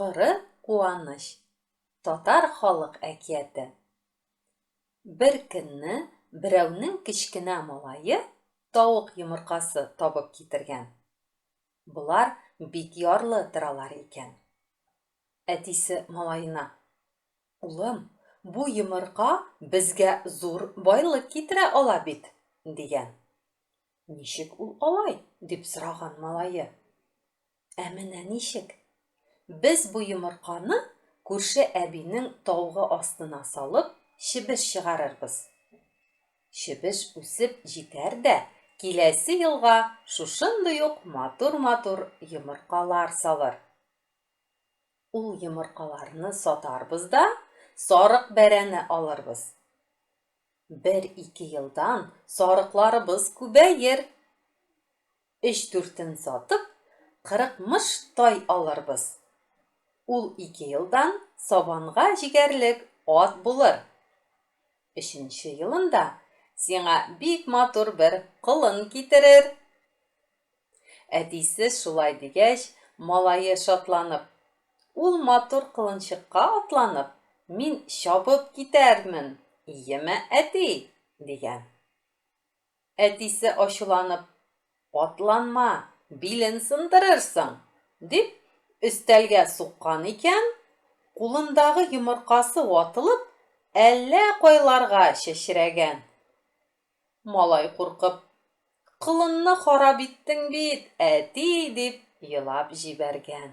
Коры куаныч. Татар халык әкияте. Бер көнне берәүнең кечкенә малае тавык йомыркасы табып китергән. Болар бик ярлы торалар икән. Әтисе малаена, Улым, бу йомырка безгә зур байлык китерә ала бит, дигән. Ничек ул алай? дип сораган малае. Ә менә ничек. Без бу йомырканы күрше әбинең тавыгы астына салып, чебеш чыгарырбыз. Чебеш үсеп җитәр дә, киләсе елга шушындый ук матур-матур йомыркалар салыр. Ул йомыркаларны сатарбыз да, сарык бәрәне алырбыз. Бер-ике елдан сарыкларыбыз күбәер. Өч-дүртен сатып, кырыкмыш тай алырбыз. Ул ике елдан сабанга җигәрлек ат булыр. Өченче елында сиңа бик матур бер колын китерер. Әтисе шулай дигәч, малае шатланып, Ул матур колынчыкка атланып, мин чабып китәрмен, иеме, әти? дигән. Әтисе ачуланып, Атланма, билен сындырырсың, дип, өстәлгә суккан икән, кулындагы йомыркасы ватылып, әллә кайларга чәчрәгән. Малай куркып, Колынны харап иттең бит, әти, дип елап җибәргән.